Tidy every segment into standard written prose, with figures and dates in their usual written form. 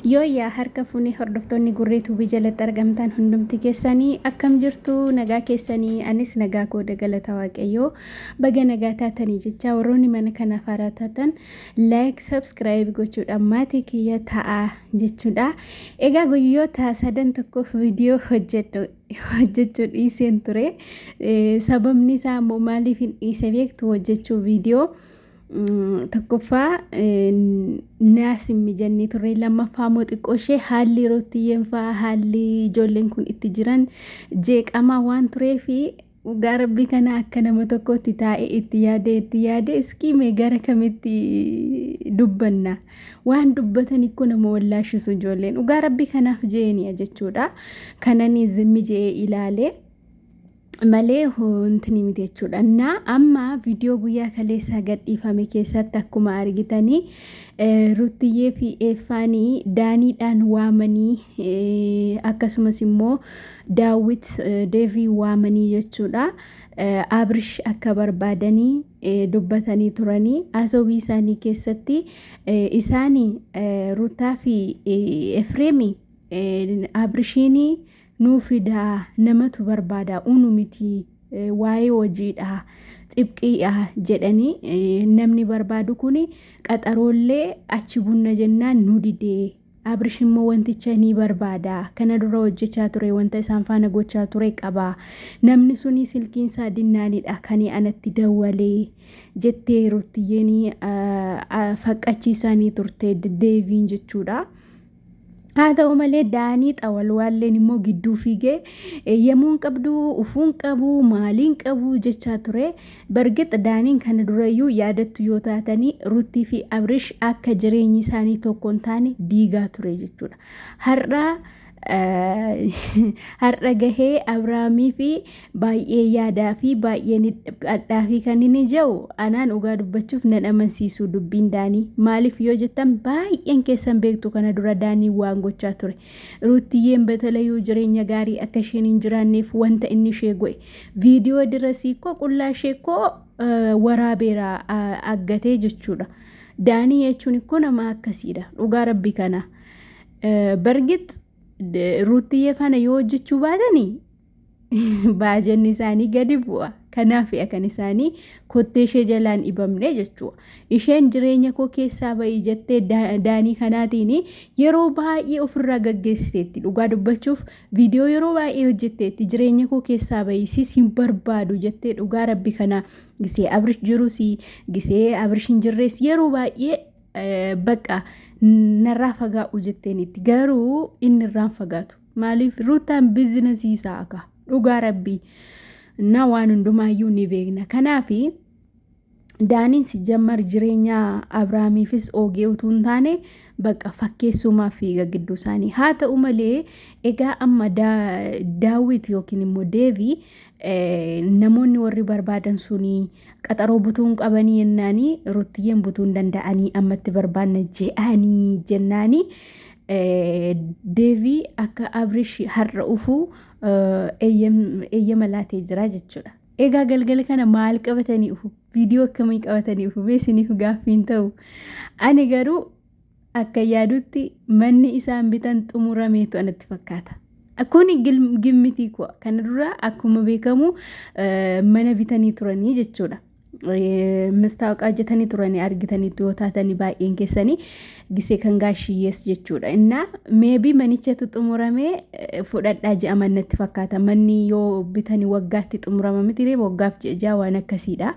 Yooyyaa harka fuunee hordoftoonni Gurree Tuubii jalatti argamtan hundumti keessanii akkam jirtu nagaa keessanii anis nagaa kooda galata waaqayyoo baga nagaa taatanii jecha warroonni mana kanaaf haaraa taatan like subscribe gochuudhaan maatii kiyya ta'aa jechuudha. Egaa guyyoota sadan tokkoof viidiyoo hojjedhu hojjechuu dhiiseen ture. Sababni isaa immoo maaliif hin dhiise beektu hojjechuu viidiyoo. Tokkoffaa naas hin mijannee turre lammaffaa immoo xiqqoo ishee haalli rottiyyeen fa'aa haalli ijoolleen kun itti jiran jeeqamaa waan tureef dhugaa rabbii kana akka nama tokkootti taa'ee itti yaadee itti yaadee iskiimee gara kamitti dubbanna waan dubbatan ikkoo nama wallaashisu ijoolleen dhugaa rabbii kanaaf jeeniya jechuudha kanani zimmi je'ee ilaalee. Malee wanti miti jechuudha. Innaa amma viidiyoo guyyaa kaleessaa gadhiifame keessatti akkuma argitanii Ruttiyyee fi Eeffaanii Daaniidhaan waamanii akkasumas immoo Daawwit Deevii waamanii jechuudha. Abrish akka barbaadanii dubbatanii turanii haasawii isaanii keessatti isaanii Ruttaa fi Efreemi Abrishiinii nuu fidaa namatu barbaada unu miti waa'ee hojiidha xibqiidha jedhanii namni barbaadu kun qaxaroollee achi bunna jennaan nu didee Abrish immoo wanticha ni barbaada kana dura hojjechaa ture wanta isaan faana gochaa ture qaba namni suni silkiin isaa dinnaanidha kan anatti dawwalee jettee Ruttiyyeen faqqachiisaanii turte deebiin jechuudha. Haa ta'u malee Daanii xawalwaalleen immoo gidduu fiigee eeyyamuu hin qabdu, ufuu hin qabu, maalii hin qabu jechaa ture. Bargix Daaniin kana durayyuu yaadattu yoo taatanii Ruttii fi Abrish akka jireenyi isaanii tokko hin taane diigaa ture jechuudha. Har'a har'a gahee Abrahaamii fi baay'ee yaadaa fi baay'ee ni dhadhaa fi kan inni jedhu anaan dhugaa dubbachuuf nan amansiisu dubbiin Daanii. Maaliif yoo jettan baay'een keessan beektu kana dura Daanii waan gochaa ture. Ruuttiyyeen batalayuu jireenya gaarii akka isheen hin jiraanneef wanta inni ishee godhe. Viidiyoo dirasii koo qullaa ishee koo waraabeera aggatee jechuudha. Daanii jechuun ikkoo nama akkasiidha. Dhugaa rabbi kana. Bargix Ruuttiyyee faana yoo hojjechuu baatanii baajanni isaanii gadi bu'a. Kanaaf kan isaanii kottee ishee jalaan dhibamne jechuudha. Isheen jireenya koo keessaa ba'i jettee daanii kanaatiin yeroo baay'ee ofirraa gaggeessiteetti. Dhugaa dubbachuuf viidiyoo yeroo baay'ee hojjetteetti jireenya koo keessaa ba'i sis hin barbaadu jettee dhugaa rabbi kana gisee abrish jirus gisee abrish hin jirres yeroo baay'ee bakka narraa fagaa'u jetteenitti garuu inni irraan fagaatu maaliif ruutaan biizinasii isaa akka dhugaa rabbii na waan hundumaayyuu ni beekna kanaaf daaniin si jammar jireenya abrahaamiifis oogee utuu hin taane bakka fakkeessuumaaf fiiga gidduu isaanii haa ta'u malee egaa amma daawwit yookiin immoo deevi namoonni warri barbaadan suni qaxaroo butuu hin qabanii jennaanii ruttiyyeen butuu hin danda'anii ammatti barbaanna je'anii jennaanii deevii akka abrish har'a dhufuu eeyyama laatee jira jechuudha. Egaa galgala kana maal qabatanii dhufu? Viidiyoo akkamii qabatanii dhufu? Mee isiniif gaaffiin ta'u. Ani garuu Akka yaadutti manni isaan bitan xumurameetu anatti fakkaata. Kuni gimmitii koo kana dura akkuma beekamu mana bitanii turanii jechuudha. Mastaawaqaa hojjetanii turanii argitaniitu yoo taatanii baay'een keessanii gisee kan gaashiyyees jechuudha. Innaa meebii manichatu xumuramee fudhadhaa je'aman natti fakkaata. Manni yoo bitanii waggaatti xumurama miti waggaaf ji'a ja'a waan akkasiidha.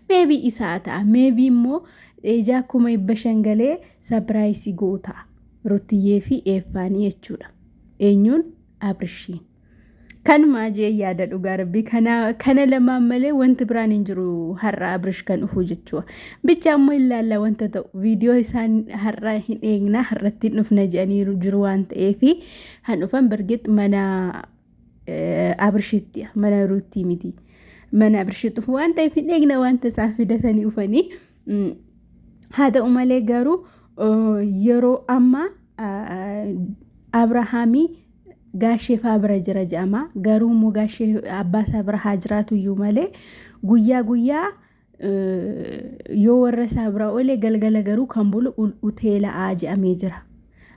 Meebii isaa ta'a. Meebii immoo Ijaa 500,000 galee sapiraayisii go'u ta'a. Ruttiyyee fi Eeffaanii jechuudha. Eenyuun? Abrishiin. Kanumaa jee yaada dhugaa rabbii kana kana lamaan malee wanti biraan hin jiru har'a Abrish kan dhufu jechuudha. Bicha ammoo hin laalla wanta ta'u viidiyoo isaan har'a hin eegna har'atti hin dhufna jedhanii jiru waan ta'eef han dhufan birgit mana Abrishitti mana Ruuttii miti. Mana Abrishitti dhufu waan ta'eef hin eegna wanta isaan fidatanii dhufanii. Haa ta'u malee garuu yeroo ammaa Abrahaamii gaashee faa bira jira jedhama. Garuu immoo gaashee abbaa isaa bira haa jiraatu iyyuu malee guyyaa guyyaa yoo warra isaa bira oole galgala garuu kan bulu uteela'aa jedhamee jira.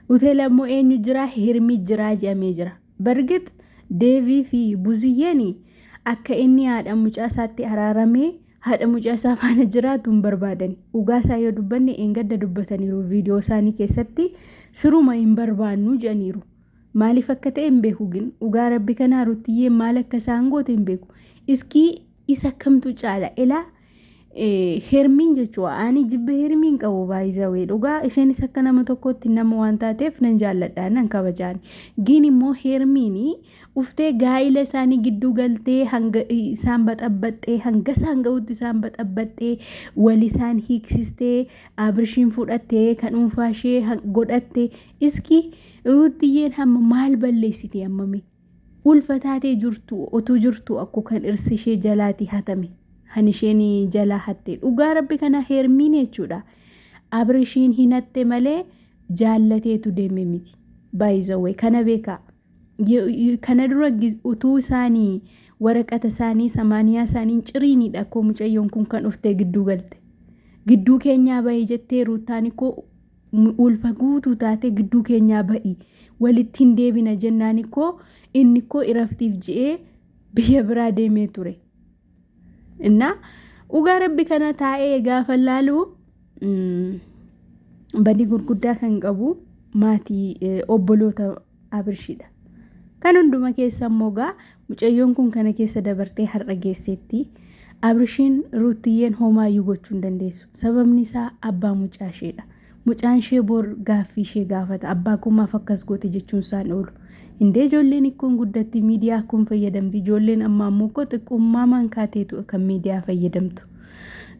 Hoteela immoo eenyu jira? Hermii jira jedhamee jira. Bargit Deevii fi Buziyyeen akka inni haadha mucaa isaatti araaramee haadha mucaa isaa faana jiraatu hin barbaadani. Dhugaa isaa yoo dubbanne eengadda dubbataniiru viidiyoo isaanii keessatti siruma hin barbaannu jedhaniiru. Maaliif akka ta'e hin beeku gin dhugaa rabbi kanaa Ruttiyyeen maal akka isaan goote hin beeku. Iskii isa kamtu caala elaa Hermiin jechuudha. Ani jibba Hermiin qabu baay'isawee dhugaa isheenis akka nama tokkootti nama waan taateef nan jaalladha nan kabajaan. Gin immoo Hermiin uftee gaa'ila isaanii gidduu galtee hanga isaan baxabbaxxee hanga isaan ga'utti isaan baxabbaxxee wal isaan hiiksistee Abrishiin fudhattee kan dhuunfaa ishee godhatte iski Ruuttiyyeen hamma maal balleessite ammami? Ulfa taatee jirtu otuu jirtu akko kan irsi ishee jalaati hatame. Han isheen jalaa hatte. Dhugaa rabbi kana Hermiin jechuudha. Abrishiin hin hatte malee jaallateetu deeme miti. By the way kana beekaa. Kana dura utuu isaanii waraqata isaanii samaaniyaa isaanii ciriinidha akkoo mucayyoon kun kan dhuftee gidduu galte. Gidduu keenyaa bahi jettee Ruuttaan koo ulfa guutuu taate gidduu keenyaa ba'i walitti hin deebina jennaan koo inni koo iraftiif je'ee biyya biraa deemee ture. Innaa dhugaa rabbi kana taa'ee gaafa laalu badii gurguddaa kan qabu maatii obboloota Abirshidha. Kan hunduma keessa immoo gaa mucayyoon kun kana keessa dabartee har'a geesseetti. Abrishiin Ruuttiyyeen homaayyuu gochuu hin dandeessu. Sababni isaa abbaa mucaa isheedha. Mucaan ishee bor gaaffii ishee gaafata. Abbaa koo maaf akkas goote jechuun isaan oolu. Indee ijoolleen ikkoon guddatti miidiyaa akkoon fayyadamti. Ijoolleen ammaa immoo ikkoo xiqqummaa maan kaateetu kan miidiyaa fayyadamtu.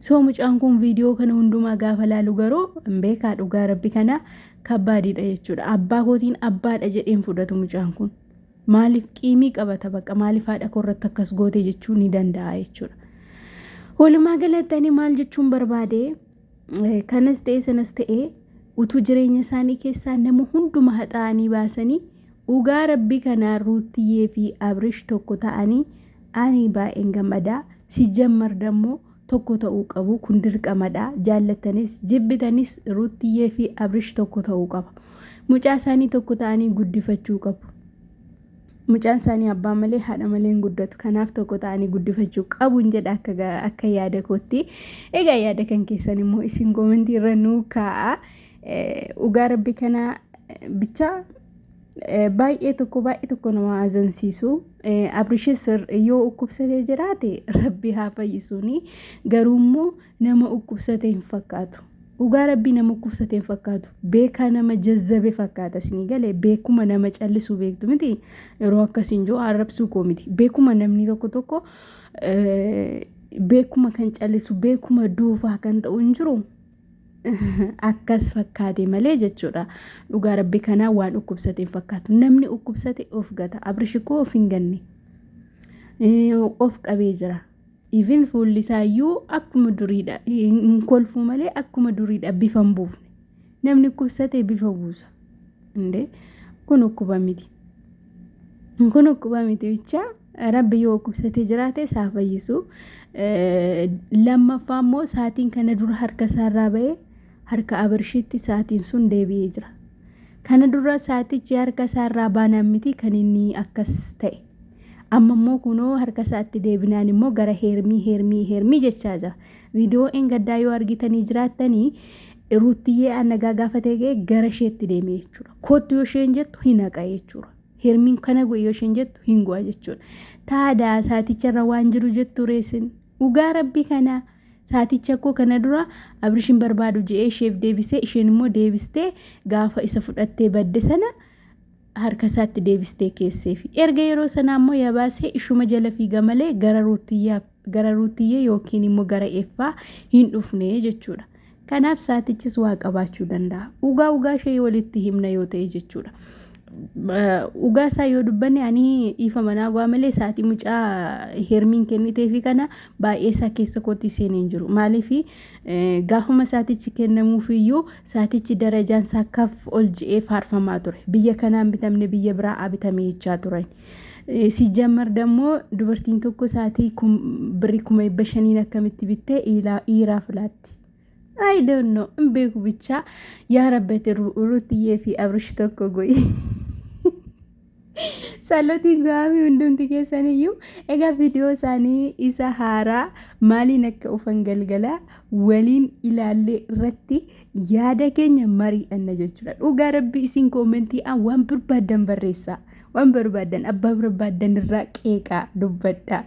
So mucaan kun viidiyoo kana hundumaa gaafa laalu garuu hin beekaa dhugaa rabbi kana kabbaadiidha jechuudha. Abbaa kootiin abbaadha jedheen fudhatu mucaan kun. Maaliif qiimii qabata baqa maaliif haadha koo irratti akkas goote jechuu ni danda'a jechuudha. Walumaa galatti ani maal jechuun barbaade kanas ta'e sanas ta'e utuu jireenya isaanii keessaa nama hunduma haxaa'anii baasanii dhugaa rabbii kanaa Ruuttiyyee fi Abrish tokko ta'anii ani baay'een gammadaa si jammar dammoo tokko ta'uu qabu kun dirqamadha jaallattanis jibbitanis Ruuttiyyee fi Abrish tokko ta'uu qaba mucaa isaanii tokko ta'anii guddifachuu qabu mucaan isaanii abbaa malee haadha malee hin guddatu kanaaf tokko ta'anii guddifachuu qabuun jedha akka akka yaada kootti egaa yaada kan keessan immoo isin koomentii irra nuu kaa'a dhugaa rabbi kana bichaa baay'ee tokko baay'ee tokko nama azansiisu Abrishis yoo dhukkubsatee jiraate rabbi haa fayyisuuni garuu immoo nama dhukkubsate hin fakkaatu. Dhugaa rabbii nama dhukkubsate hin fakkaatu. Beekaa nama jazzabe fakkaata isinii galee beekuma nama callisuu beektu miti yeroo akkasiin jiru arrabsuu koo miti beekuma namni tokko tokko beekuma kan callisu beekuma duufaa kan ta'u hin jiru. Akkas fakkaate malee jechuudha. Dhugaa rabbi kanaa waan dhukkubsate hin fakkaatu. Namni dhukkubsate of gata. Abrish koo of hin ganne. Of qabee jira. Even fuulli isaa iyyuu akkuma duriidha. Hin kolfuu malee akkuma duriidha bifa hin buufne. Namni dhukkubsate bifa buusa. Indee kun dhukkuba miti. Kun dhukkuba miti bichaa. Rabbi yoo dhukkubsatee jiraate isaa fayyisu. Lammaffaa immoo saatiin kana dura harka isaarraa ba'ee harka Abrshiitti saatiin sun deebi'ee jira. Kana dura saatichi harka isaarraa baanaan miti kan inni akkas ta'e. Amma immoo kunoo harka isaatti deebinaan immoo gara heermii heermii heermii jechaa jira. Viidiyoo engaddaa yoo argitanii jiraattanii Ruuttiyyee annagaa gaafatee ga'e gara isheetti deeme jechuudha. Kottu yoo isheen jettu hin haqa jechuudha. Hermiin kana go'i yoo isheen jettu hin go'a jechuudha. Taadaa saaticharra waan jiru jettu reesin. Dhugaa rabbii kana saaticha koo kana dura Abrishin barbaadu je'ee isheef deebisee isheen immoo deebistee gaafa isa fudhattee badde sana harka isaatti deebistee keesseefi. Erga yeroo sanaa immoo yabaasee ishuma jala fiiga malee gara Ruuttiyyaa gara Ruuttiyyee yookiin immoo gara Effaa hin dhufne jechuudha. Kanaaf saatichis waa qabaachuu danda'a. Dhugaa dhugaa ishee walitti himna yoo ta'e jechuudha. Dhugaa isaa yoo dubbanne ani dhiifa manaa go'aa malee saatii mucaa hermiin kenniteefi kana baay'ee isaa keessa kootti seenee hin jiru. Maaliif gaafuma saatichi kennamuufiyyuu saatichi darajaan isaa kaf ol je'ee faarfamaa ture. Biyya kanaan bitamne biyya biraa bitame jechaa turan. Sijjammar dammoo dubartiin tokko saatii birrii 500,000 akkamitti bittee dhiiraaf laatti. I don't know hin beeku bichaa yaa rabbati Ruutiyyee fi Abrish tokko go'i. Salotiin gahamii hundumti keessan iyyuu egaa viidiyoo isaanii isa haaraa maaliin akka ufan galgala waliin ilaallee irratti yaada keenya mari'anna jechuudha. Dhugaa rabbi isin koomentii waan barbaaddan barreessaa. Waan barbaaddan abbaa barbaaddan irraa qeeqaa dubbadhaa.